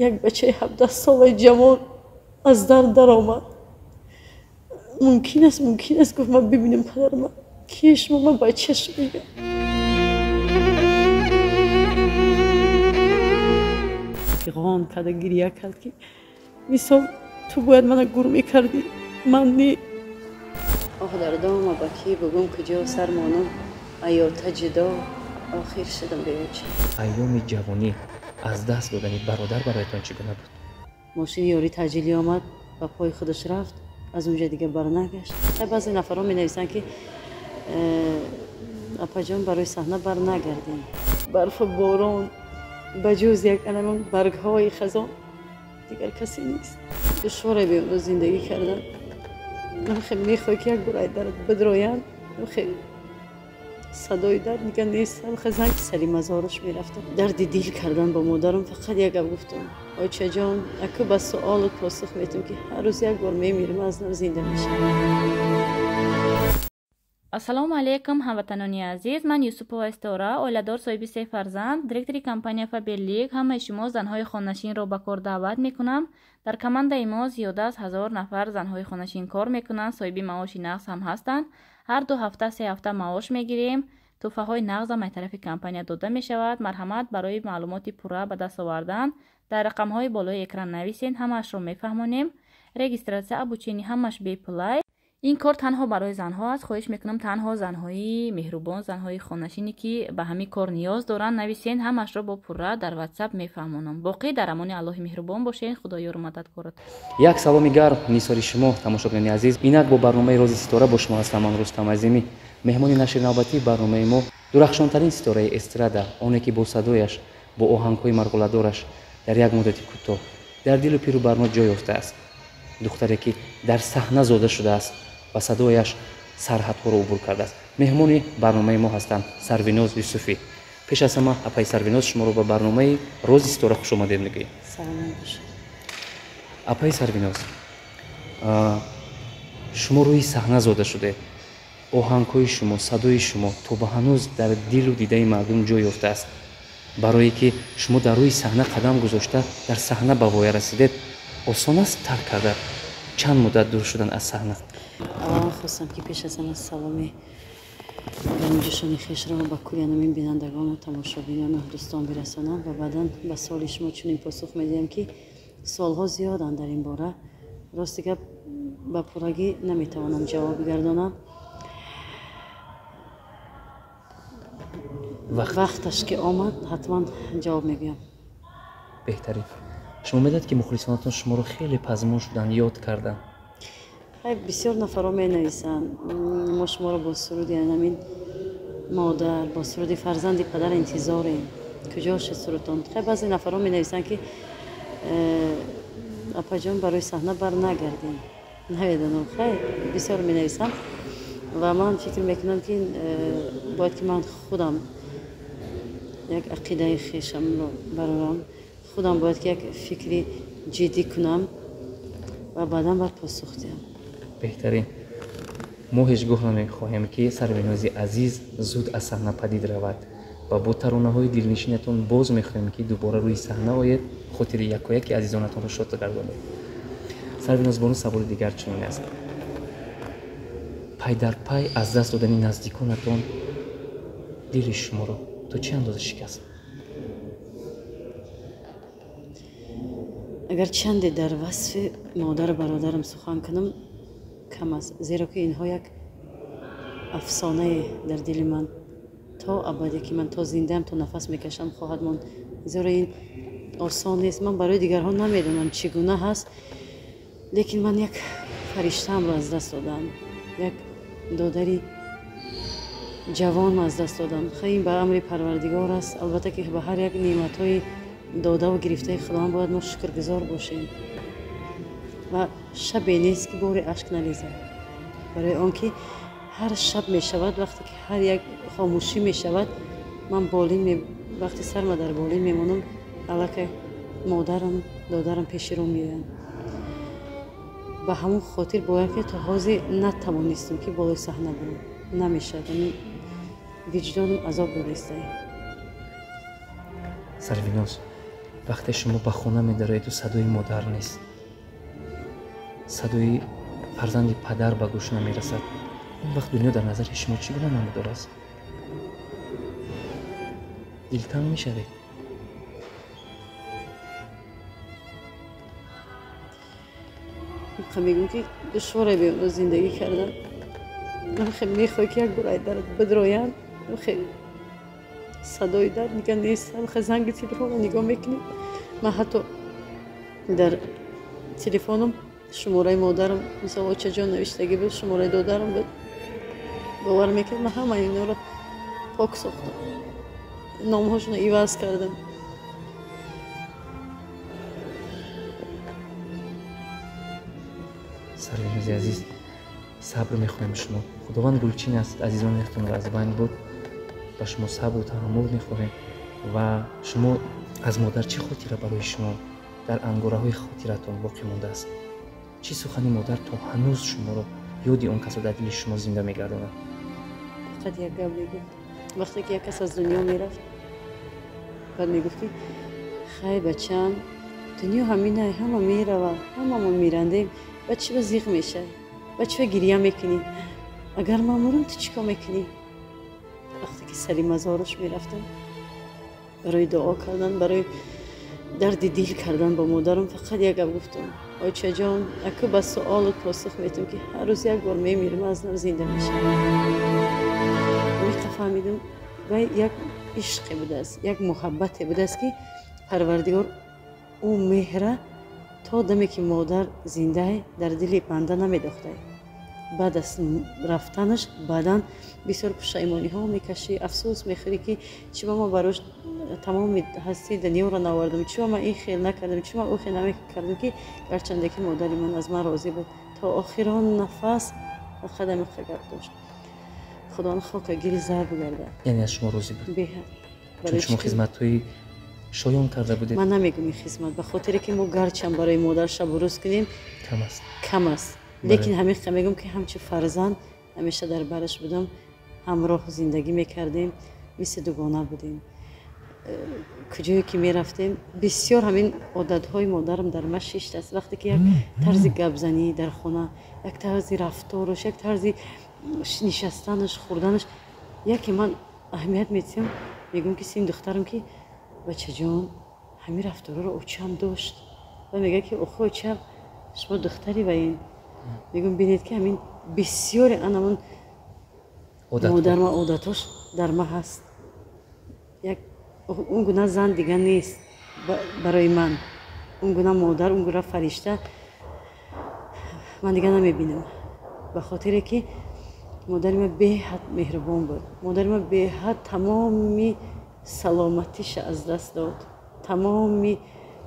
Як бачаи 17-солаи ҷавон аз дар даромад. Мумкин аст, гуфт, ман бибинам падарама. Кие шумо? Ман бачаш мегам. Фиғон карда гирия кард, ки мисол ту бояд мана гур мекардӣ, ман не. Оҳ, дардома ба кӣ бугум, куҷо сар монам, аёта ҷудо охир шудам беоча. Айёми ҷавонӣ аз даст додани бародар бароятон чӣ гуна буд? Мошини ёрӣ таъҷилӣ омад, ба пои худаш рафт, аз он ҷо дигар барнагашт. Баъзе нафарҳо менависанд, ки апаҷон, барои саҳна барнагардем. Барфу борон, ба ҷуз як анамон баргҳои хазон дигар касе нест. Душворе беӯ зиндагӣ кардан. Мехоҳӣ, ки як бор ай дарат бидроянд, садои дар дигар нест. Занг сари мазораш мерафтам, дарди дил кардан бо модарам. Фақат як гап гуфтам: очаҷон, аку ба суолу посух метам, ки ҳар рӯз як бор мемирам, аз нав зинда мешавам. Ассалому алайкум, ҳамватанони азиз! Ман Юсупова Истора, оиладор, соҳиби се фарзанд, директори компания Фаберлик. Ҳамаи шумо занҳои хонашинро ба кор даъват мекунам. Дар командаи мо зиёда аз 1000 нафар занҳои хонашин кор мекунанд, соҳиби маоши нағз ҳам ҳастанд. Ҳар 2 ҳафта, 3 ҳафта маош мегирем. Тӯҳфаҳои нағзам аз тарафи компания дода мешавад. Марҳамат, барои маълумоти пурра ба даст овардан дар рақамҳои болои экран нависед, ҳамаашро мефаҳмонем. Регистрация, обучение ҳамаш бепулай. Ин кор танҳо барои занҳо аст. Хоҳиш мекунам, танҳо занҳои меҳрубон, занҳои хонашине, ки ба ҳамин кор ниёз доранд, нависен, ҳамаашро бо пурра дар Ватсап мефаҳмонам. Боқӣ дар амони Аллоҳи меҳрубон бошед. Худо ёру мададкорат. Як саломи гарм нисори шумо, тамошобинони азиз. Инак бо барномаи Рози ситора бо шумо ҳастам ман, Рустам Азимӣ. Меҳмони нашри навбатии барномаи мо дурахшонтарин ситораи эстрада, оне ки бо садояш, бо оҳангҳои марғуладораш дар як муддати кӯтоҳ дар дилу пиру барно ҷой ёфтааст, духтаре ки дар саҳна зода шудааст ва садояш сарҳадҳоро убур кардааст. Меҳмони барномаи мо ҳастанд Сарвиноз Юсуфӣ. Пеш аз ҳама, апаи Сарвиноз, шуморо ба барномаи Рози ситора хушомадед мегӯем. Апаи Сарвиноз, шумо рӯи саҳна зода шудед. Оҳангҳои шумо, садои шумо то ба ҳанӯз дар дилу дидаи мардум ҷой ёфтааст. Барое ки шумо дар рӯи саҳна қадам гузошта, дар саҳна ба воя расидед, осон аст тарк карда, чанд муддат дур шудан аз саҳна? Аввалан хостам, ки пеш аз ҳама саломи гармҷӯшони хешро ба кулли анамин бинандагону тамошобинону дӯстон бирасонам ва баъдан ба суоли шумо чунин посух медиҳам, ки суолҳо зиёданд дар ин бора. Рости гап, ба пуррагӣ наметавонам ҷавоб бигардонам. Вақташ ки омад, ҳатман ҷавоб мегӯям. Беҳтарин. Шумо медонед, ки мухлисонатон шуморо хеле пазмон шуданд, ёд карданд. Хай, бисёр нафарҳо менависанд: мо шуморо бо суруди анамин модар, бо суруди фарзанди падар интизорем, куҷо шуд сурудтон? Хай, баъзе нафарҳо менависанд, ки апаҷон, барои саҳна барнагардем. Намедонам, хай, бисёр менависам ва ман фикр мекунам, ки бояд ки ман худам як ақидаи хешамро барорам, худам бояд ки як фикри ҷиддӣ кунам ва баъдан бар посух диҳам. Беҳтарин. Мо ҳеҷ гоҳ намехоҳем, ки Сарвинози азиз зуд аз саҳна падид равад ва бо таронаҳои дилнишинатон боз мехоҳем, ки дубора рӯи саҳна оед, хотири якояки азизонатонро шод гардонед. Сарвиноз бону, саволи дигар чунин аст: пай дар пай аз даст додани наздиконатон дили шуморо то чӣ андоза шикаст? Агар чанде дар васфи модару бародарам сухан кунам, кам аст, зеро ки инҳо як афсонае дар дили ман то абаде ки ман то зиндаам, то нафас мекашам, хоҳад монд, зеро ин осон нест. Ман барои дигарҳо намедонам, чӣ гуна ҳаст, лекин ман як фариштаамро аз даст додам, як додари ҷавон аз даст додам. Хай, ин ба амри Парвардигор аст. Албатта ки ба ҳар як неъматҳои додаву гирифтаи Худованд бояд мо шукргузор бошем ва шабе нест, ки бори ашк нарезад, барои он ки ҳар шаб мешавад, вақте ки ҳар як хомӯшӣ мешавад, ман болин, вақте сарма дар болин мемонам, аллакай модарам, додарам пеши рӯ меоянд. Ба ҳамон хотир бояд ки то ҳозир натавонистам, ки болои саҳна бурам. Намешавад, виҷдонам азоб додаистае. Сарвиноз, Вақте шумо ба хона медароеду садои модар нест, садои фарзанди падар ба гӯш намерасад, он вақт дунё дар назари шумо чӣ гуна намудор аст? Дилтанг мешавед? Мегӯм ки душворе беонро зиндагӣ кардан. Мехоҳӣ ки як бор ай дарат бидроянд, садои дар дига нест. Занги телефонро нигоҳ мекунӣ. Ман ҳатто дар телефоном шумораи модарам, мисол очаҷон навиштагӣ буд, шумораи додарам буд, бовар мекард, ман ҳамаи инҳоро пок сохтам, номҳошонро иваз кардам. Сарвинози азиз, сабр мехоҳем шумо. Худованд гулчин аст, азизонатонро аз байн бурд. Ба шумо сабру таҳаммул мехоҳем. Ва шумо аз модар чӣ хотира барои шумо дар ангораҳои хотиратон боқӣ мондааст? Чӣ сухани модар то ҳанӯз шуморо ёди он касро дар дили шумо зинда мегардонад? Фақат як гап мегуфт. Вақте ки як кас аз дунё мерафт, баъд мегуфт ки хай бачаам, дунё ҳаминай, ҳама мерава, ҳамамо мирандем, ба чӣ ба зиқ мешавӣ, ба чӣ ба гиря мекунӣ? Агар ман мурам, ту чӣ кор мекунӣ? Вақте ки сари мазораш мерафтам барои дуо кардан, барои дарди дил кардан бо модарам, фақат як гап гуфтам: очаҷон, аку ба суолат посух метам ки ҳар рӯз як бор мемирам, аз нав зинда мешавам. Амиқа фаҳмидам, вай як ишқе будааст, як муҳаббате будааст ки Парвардигор ӯ меҳра то даме ки модар зиндае дар дили банда намедохтае. Баъд аз рафтанаш баъдан бисёр пушаймониҳо мекашӣ, афсӯс мехӯрӣ ки чӣ ба ма барош тамоми ҳастии дунёро наовардам, чӣ ба ман ин хел накардам, чӣ ман ӯ хел намекардам, ки гарчанде ки модари ман аз ман розӣ буд. То охирон нафас фақат ҳамин гап дошт: Худованд хока гири зар бигардад. Яъне аз шумо розӣ буд? Беҳад. Чун шумо хизматҳои шоён карда будед? Ман намегӯм ин хизмат, ба хотире ки мо гарчанд барои модар шабу рӯз кунем кам аст, кам аст. Лекин ҳамин мегӯм ки ҳамчун фарзанд ҳамеша дар бараш будам, ҳамроҳ зиндагӣ мекардем, мисли дугона будем. Куҷое ки мерафтем, бисёр ҳамин одатҳои модарам дар ман шиштааст. Вақте ки як тарзи гапзанӣ дар хона, як тарзи рафтораш, як тарзи нишастанаш, хӯрданаш, яке ман аҳамият медиҳам, мегӯм ки син духтарам ки бачаҷон, ҳамин рафторро очам дошт. Ва мегӯяд ки охо очам, шумо духтари ва ин. Мегӯм бинед ки ҳамин бисёре анамон модарма одатош дар ма ҳаст. Як он гуна зан дига нест барои ман, он гуна модар, он гуна фаришта ман дига намебинам. Ба хотире ки модари ман беҳад меҳрубон буд, модари ман беҳад тамоми саломатиша аз даст дод, тамоми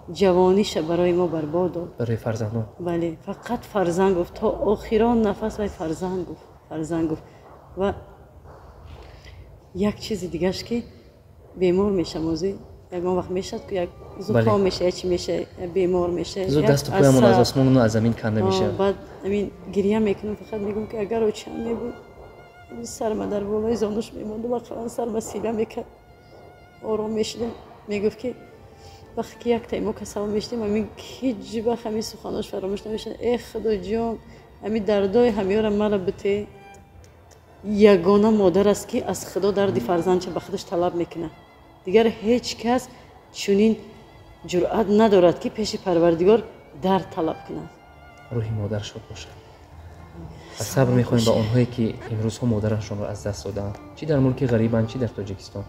ҷавониша барои мо барбод дод, барои фарзандон. Бале, фақат фарзанд гуфт, то охирон нафас вай фарзанд гуфт, фарзанд гуфт. Ва як чизи дигаш ки бемор мешам, озӣ ягон вақт мешад ки як зуком меша, я чи меша, бемор меша, зуд дасту поямон аз осмону аз замин канда мешавад. Баъд ҳамин гиря мекунам, фақат мегӯм ки агар очам мебуд, сарма дар болои зонуш мемондум, ақаллан сарма сила мекард, ором мешудам. Мегуфт ки вақте ки як таймо касал мешудем, ҳамин ҳеҷ вақт ҳамин суханош фаромӯш намешавад: э худоҷон, ҳамин дардои ҳамёра мара бите. Ягона модар аст ки аз худо дарди фарзандча ба худаш талаб мекунад. Дигар ҳеҷ кас чунин ҷуръат надорад ки пеши Парвардигор дард талаб кунад. Рӯҳи модар шод бошад. Ва сабр мехоҳем ба онҳое ки имрӯзҳо модарашонро аз даст додаанд, чӣ дар мулки ғарибанд, чӣ дар Тоҷикистон.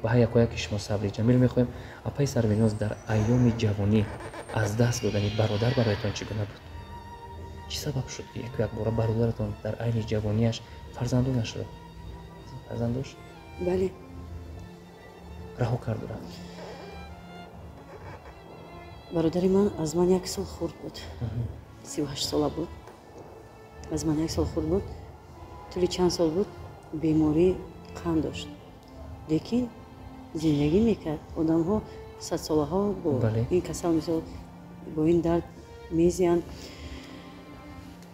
Ба ҳар якояки шумо сабри ҷамил мехоҳем. Апаи Сарвиноз, дар айёми ҷавонӣ аз даст додани бародар бароятон чӣ гуна буд? Чӣ сабаб шуд ки яку якбора бародаратон дар айни ҷавониаш фарзандонашро, фарзанд дошт? Бале, раҳо карду рафт? Бародари ман аз ман як сол хурд буд, 38 сола буд, аз ман як сол хурд буд. Тӯли чанд сол буд бемории қанд дошт, лекин зиндагӣ мекард. Одамҳо садсолаҳо бо ин касал, мисол бо ин дард мезиянд.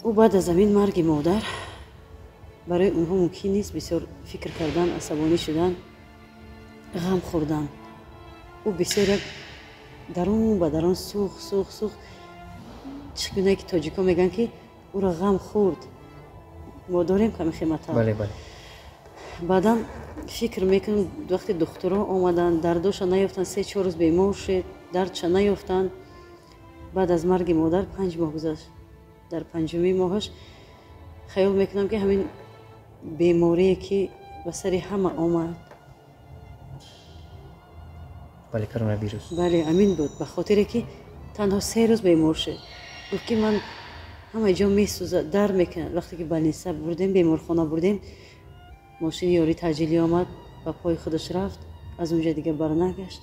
Ӯ баъд аз ҳамин марги модар барои онҳо мумкин нест бисёр фикр кардан, асабонӣ шудан, ғам хӯрдан. Ӯ бисёр як Дарун ба дарун сӯхт, сӯхт, сӯхт. Чӣ гуна ки тоҷико мегӯянд, ки ӯро ғам хӯрд. Мо дорем ками хематал. Бале, бале. Баъдан фикр мекунам, вақте духтуро омаданд, дардоша наёфтанд, 3-4 рӯз бемор шуд, дардша наёфтанд. Баъд аз марги модар 5 моҳ гузашт. Дар 5-уми моҳаш хаёл мекунам, ки ҳамин беморие, ки ба сари ҳама омад. Бале, коронавирус. Бале, ҳамин буд. Ба хотире ки танҳо 3 рӯз бемор шуд. Гуфт, ки ман ҳама ҷо месӯзад, дар мекунад. Вақте ки больница бурдем, беморхона бурдем, мошини ёрии таъҷилӣ омад, ба пои худаш рафт, аз он ҷо дигар барнагашт.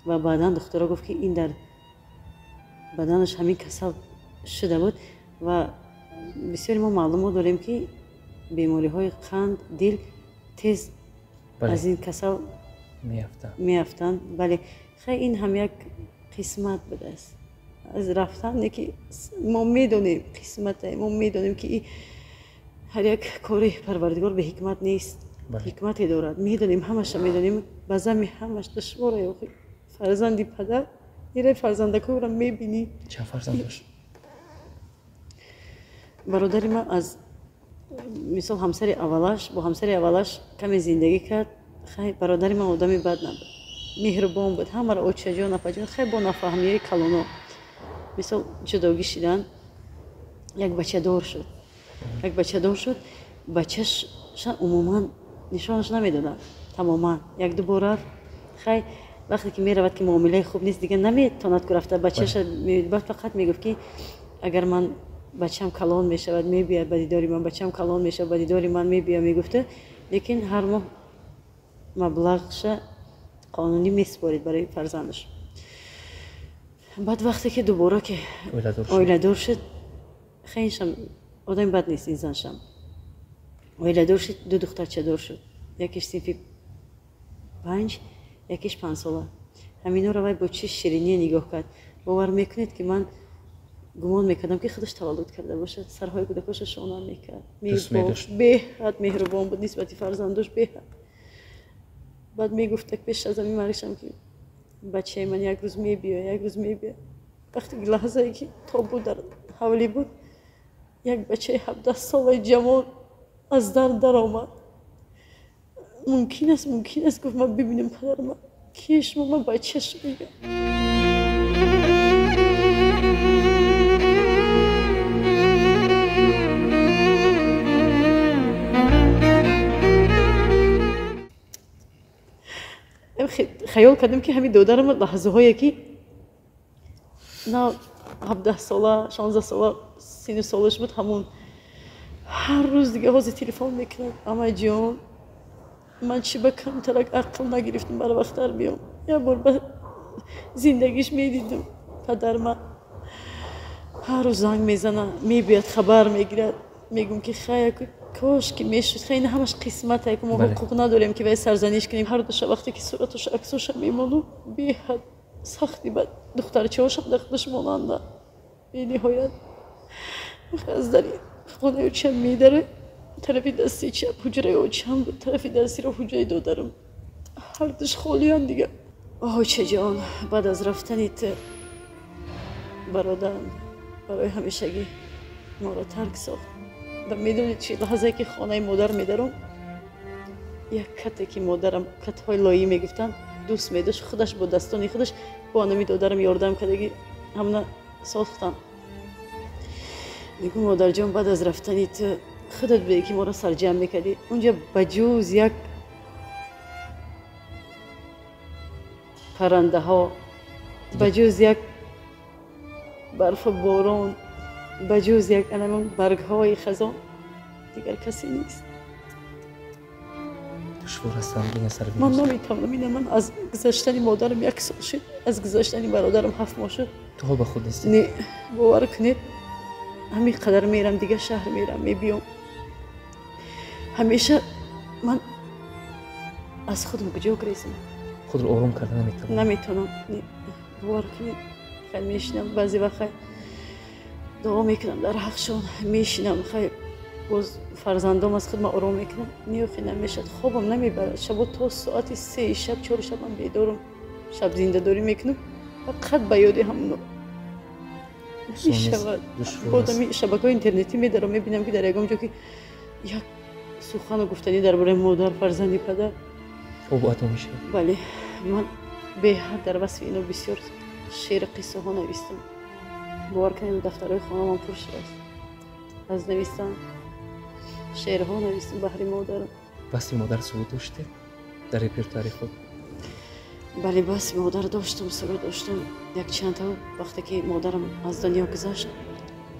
Ва баъдан духтуро гуфт, ки ин дар баданаш ҳамин касал шуда буд. Ва бисёре мо маълумот дорем, ки бемориҳои қанд, дил тез аз ин касал меафтанд. Бале, хай, ин ҳам як қисмат будааст. Аз рафтан не, ки мо медонем қисмате, мо медонем, ки ҳар як кори Парвардигор беҳикмат нест, ҳикмате дорад. Медонем, ҳамаша медонем, ба зами ҳамаш душворе. Охи фарзанди падар ире, фарзандакоро мебинӣ. Чанд фарзанд дошт? Бародари ман аз мисол ҳамсари аввалаш, бо ҳамсари аввалаш каме зиндагӣ кард. Хай, бародари ман одами бад набуд, меҳрубон буд, ҳамаро очаҷон, апаҷон. Хай, бо нафаҳмиҳои калоно мисол ҷудогӣ шидан, як бачадор шуд, як бачадор шуд. Бачаша умуман нишонаш намедоданд тамоман. Як-ду бор рафт. Хай, вақте ки меравад, ки муомилаи хуб нест, дигар наметавонад ку рафта бачаша. Баъд фақат мегуфт, ки агар ман бачам калон мешавад, мебияд ба дидори ман, бачам калон мешавад, ба дидори ман мебия, мегуфта. Лекин ҳар моҳ маблағша қонунӣ месупорид барои фарзандаш. Баъд вақте ки дубора ки оиладор шуд, хелшам одами бад нест ин заншам, оиладор шуд, ду духтарчадор шуд, якеш синфи 5, якеш 5-сола. Ҳаминҳоро вай бо чӣ шириние нигоҳ кард! Бовар мекунед, ки ман гумон мекардам, ки худаш таваллуд карда бошад. Сарҳои кӯдакоша шона мекард, беҳад меҳрубон буд нисбати фарзандош, беҳад. Баъд мегуфт, пеш аз ҳамин маргшам, ки бачаи ман як рӯз мебиёяд, як рӯз мебиёяд. Вақте лаҳзае ки тобут дар ҳавлӣ буд, як бачаи 17-солаи ҷавон аз дар даромад. Мумкин аст, мумкин аст, гуфт, ман бибинам падарама? Кие шумо? Ман бачаш мегам. Хаёл кардем, ки ҳамин додарам лаҳзаҳое, ки на 17-сола, 16-сола сину солаш буд, ҳамон ҳар рӯз дига ҳозир телефон мекунад: «Амаҷон, ман чӣ ба камтарак ақл нагирифтам, барвақттар биём, як бор ба зиндагиш медидам падарма». Ҳар рӯз занг мезана, мебиёд, хабар мегирад. Мегӯм, ки хай, кош ки мешуд. Хай, ина ҳамаш қисмате, ки мо ҳуқуқ надорем, ки вай сарзаниш кунем. Ҳар душа вақте ки суратуша, аксоша мемону, беҳад сахти. Бад духтарчаҳошам дар худаш монанда бениҳоят. Аз дари хонаи очам медаре, тарафи дасти чап ҳуҷраи очам буд, тарафи дастиро ҳуҷраи додарам, ҳардуш холиян дига. Очаҷон, баъд аз рафтани ту бародарам барои ҳамешагӣ моро тарк сохт. Ва медонед чи? Лаҳзае ки хонаи модар медаром, як кате, ки модарам катҳои лоӣ мегуфтанд, дӯст медошт, худаш бо дастони худаш бо анами додарам ёрдам кардаги ҳамна сохтам. Мегӯм: «Модарҷон, баъд аз рафтани ту худат будӣ, ки моро сарҷамъ мекардӣ. Унҷа ба ҷуз як паррандаҳо, ба ҷуз як барфу борон, ба ҷуз як анамон баргҳои хазон дигар касе нест». Душвор аст, сангин. Ман наметавонам ина. Ман аз гузаштани модарам як сол шуд, аз гузаштани бародарам 7 моҳ шуд. То ҳол ба худ нестӣ? Не, бовар кунед, ҳамин қадар мерам, дигар шаҳр мерам, мебиём, ҳамеша ман аз худам куҷо гурезам? Худро ором карда наметавонӣ? Наметавонам. Бовар кунед, хай мешинам, баъзе вақт хай дуо мекунам дар ҳақшон, мешинам, хай боз фарзандом аз худ ман ором мекунам. Неохи намешад, хобам намебарад. Шабо то соати 3 шаб, 4 шаб ман бедорам, шаб зиндадорӣ мекунам, фақат ба ёди ҳамоно мешавад. Одами шабакаҳои интернетӣ медарам, мебинам ки дар ягон ҷо ки як сухану гуфтанӣ дар бораи модар, фарзанди падар об ато мешавад. Бале, ман беҳад дар васфи ино бисёр шеъри қиссаҳо навистам. Бовар кунед, дафтарҳои хонамам пур шудааст аз навистан. Шеърҳо навистам баҳри модарам. Васфи модар суруд доштед дар репертуари худ? Бале, васфи модар доштам, суруд доштам. Якчандта вақте ки модарам аз дунё гузашт,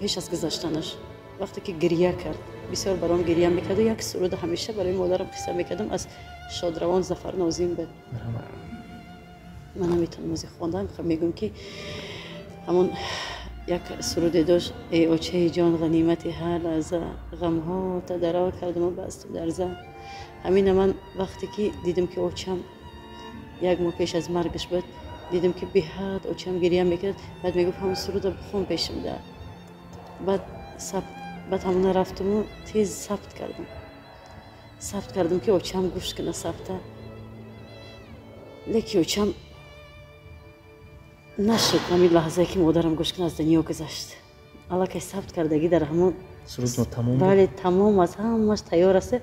пеш аз гузаштанаш вақте ки гирья кард, бисёр баром гирья мекарду як суруд ҳамеша барои модарам қисса мекардам, аз шодравон Зафар Нозим буд. Ман наметавонам ози хондан, мегӯям ки ҳамон як суруде дошт: эй очаи ҷон, ғанимати ҳар лаҳза, ғамҳо тадаро кардаму басту дарза. Ҳамина ман вақте ки дидам ки очам як моҳ пеш аз маргаш буд, дидам ки беҳад очам гирья мекард, баъд мегуфт ҳамон суруда бихон пешам да. Баъд ҳамона рафтаму тез сабт кардам. Сабт кардам ки очам гӯш кунад сабта. Лекин очам нашуд, ҳамин лаҳзае ки модарам гӯш кунад, аз дунё гузашт. Аллакай сабт кардагӣ дар ҳамон суруд тамом. Бале, тамом аст, ҳамаш тайёр аст.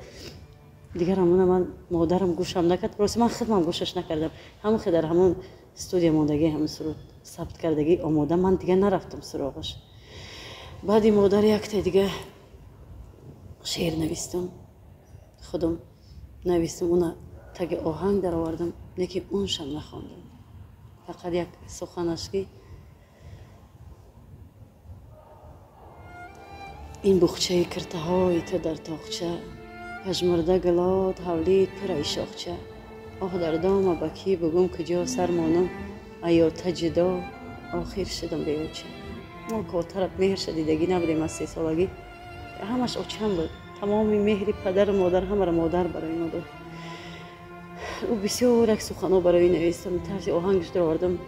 Дигар ҳамона ман модарам гӯшам накард, рости ман худмам гӯшаш накардам. Ҳамон хе дар ҳамон студия мондагӣ, ҳамон суруд сабт кардагӣ омода, ман дигар нарафтам суроғаш. Баъди модар якта дига шеър навистам, худам навистам, уна таги оҳанг даровардам, лекин уншам нахондам. Фақат як суханаш ки ин буғчаи киртаҳои ту дар тоқча, пажмурда гулот ҳавлит пураи шоқча, оҳ дар дома ба кӣ бугум куҷо сар монам, аёта ҷудо охир шудам беоча. Мо котарат меҳрша дидагӣ набудем аз 3 солагӣ, ҳамаш очам буд. Тамоми меҳри падару модар ҳамаро модар барои мо дод. Ӯ бисёр як суханҳо барои навистам, тарзи оҳангш даровардам.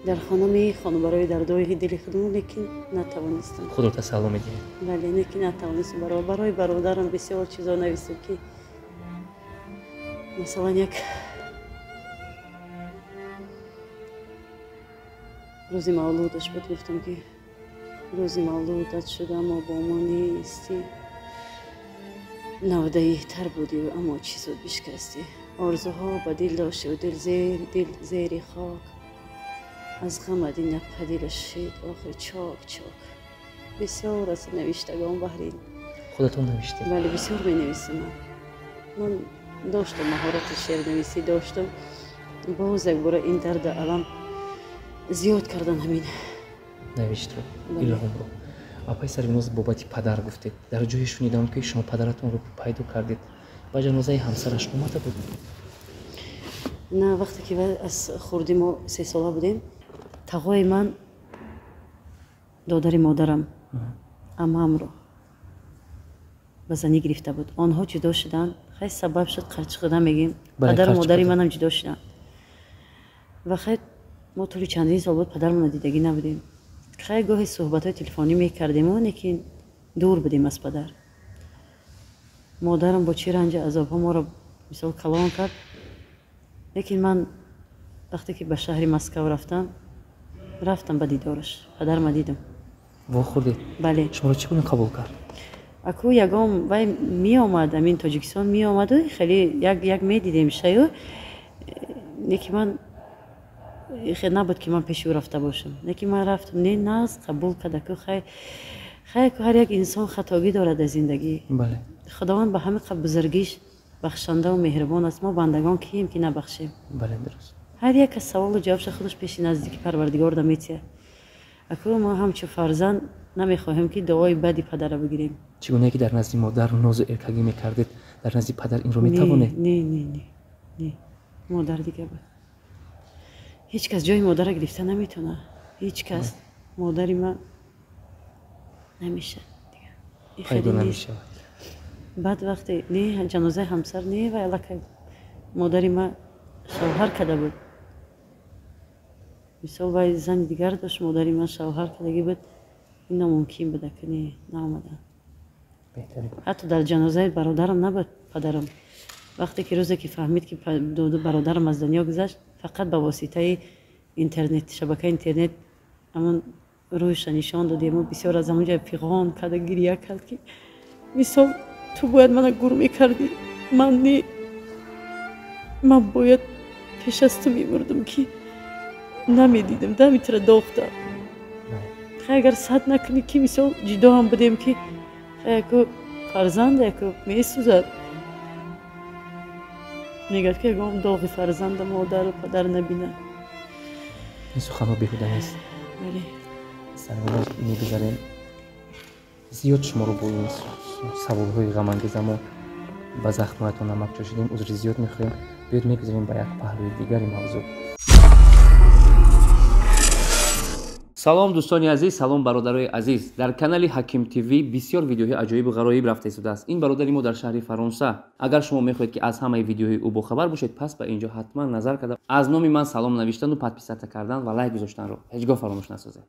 Дар хона мехонам барои дардои дили худам, лекин натавонистам. Худро тасалло медиҳед? Бале, лекин натавонистам. Барои бародарам бисёр чизо навистам ки масалан як рӯзи мавлудаш буд, гуфтам ки рӯзи мавлудат шуда, аммо бо мо нестӣ, навдаитар будию аммо чӣ зуд бишкастӣ, орзуҳо ба дил доштию дил зери хок, аз ғамат ин нападила шид охир чок чок. Бисёр аз навиштагон баҳри худатон навиштед? Бале, бисёр менависам. Ман доштам маҳорати шеърнависӣ доштам. Боз якбора ин дарду алам зиёд кардан ҳамин навиштро, илҳомро. Апаи Сарвиноз, бобати падар гуфтед. Дар ҷое шунидам ки шумо падаратонро пайдо кардед, ба ҷанозаи ҳамсараш омада буд? На, вақте ки аз хурдӣ мо 3 сола будем, тағои ман додари модарам амамро ба занӣ гирифта буд. Онҳо ҷудо шуданд. Хай сабаб шуд қарчиқида мегӯем. Падару модари манам ҷудо шуданд. Ва хай мо тӯли чандин сол буд падарамонро дидагӣ набудем. Хай гоҳе суҳбатҳои телефонӣ мекардему, лекин дур будем аз падар. Модарам бо чӣ ранҷу азобҳо моро мисол калон кард. Лекин ман вақте ки ба шаҳри Москав рафтам, рафтам ба дидораш, падарама дидам. Вохӯрдед? Бале. Шуморо чӣ гуна қабул кард? Аку ягон вай меомад, амин Тоҷикистон меомаду хеле як як медидем шаю, лекин ман хел набуд ки ман пеши ӯ рафта бошам. Лекин ман рафтам, не наз қабул кард. Аку хай хай ҳар як инсон хатогӣ дорад дар зиндагӣ. Бале. Худованд ба ҳамин қадр бузургиш бахшандаву меҳрубон аст. Мо бандагон кием ки набахшем? Бале, дуруст. Ҳар як аз саволу ҷавобша худаш пеши наздики Парвардигор метиҳад. Аку мо ҳамчун фарзанд намехоҳем ки дуои бади падарро бигирем. Чӣ гунае ки дар назди модар нозу эркагӣ мекардед, дар назди падар инро метавонед? Не, не, не, не, модар дига буд. Ҳеҷ кас ҷои модарро гирифта наметавонад. Ҳеҷ кас. Модари ман намешавад. Пайдо намешавад. Баъд вақте не ҷанозаи ҳамсар не вай аллакай модари ман шавҳар карда буд. Мисол, вай зани дигар дошт, модари ман шавҳар кардагӣ буд. Ин номумкин буда ки не, наомаданд. Ҳатто дар ҷанозаи бародарам набуд падарам. Вақте ки рӯзе ки фаҳмид, ки бародарам аз дунё гузашт, фақат ба воситаи интернет, шабакаи интернет ҳамон рӯйша нишон додем. Бисёр аз ҳамон ҷо фиғон карда, гиря кард, ки мисол, ту бояд мана гур мекардӣ, ман не, ман бояд пеш аз ту мемурдам, ки намедидам дами тура дохта. Хай, агар сад накунӣ, ки мисол ҷидо ҳам будем, ки яку фарзанд яку месӯзад. Мегӯяд, ки ягон доғи фарзанда модару падар набинад. Ин суханҳо беҳуда нест. Бале. Сарвона мегузарем. Зиёд шуморо бо ин саволҳои ғамангезамо ба захмҳоятон намак ҷошидем, узри зиёд мехоҳем. Биёед, мегузарем ба як паҳлӯи дигари мавзӯъ. Салом, дӯстони азиз, салом, бародарои азиз! Дар канали Ҳаким ТВ бисёр видеоҳои аҷоибу ғароиб рафта истодааст. Ин бародари мо дар шаҳри Фаронса. Агар шумо мехоҳед, ки аз ҳамаи видеоҳои ӯ бохабар бошед, пас ба инҷо ҳатман назар карда, аз номи ман салом навиштану подписаться кардан ва лайк гузоштанро ҳеҷ гоҳ фаромӯш насозед.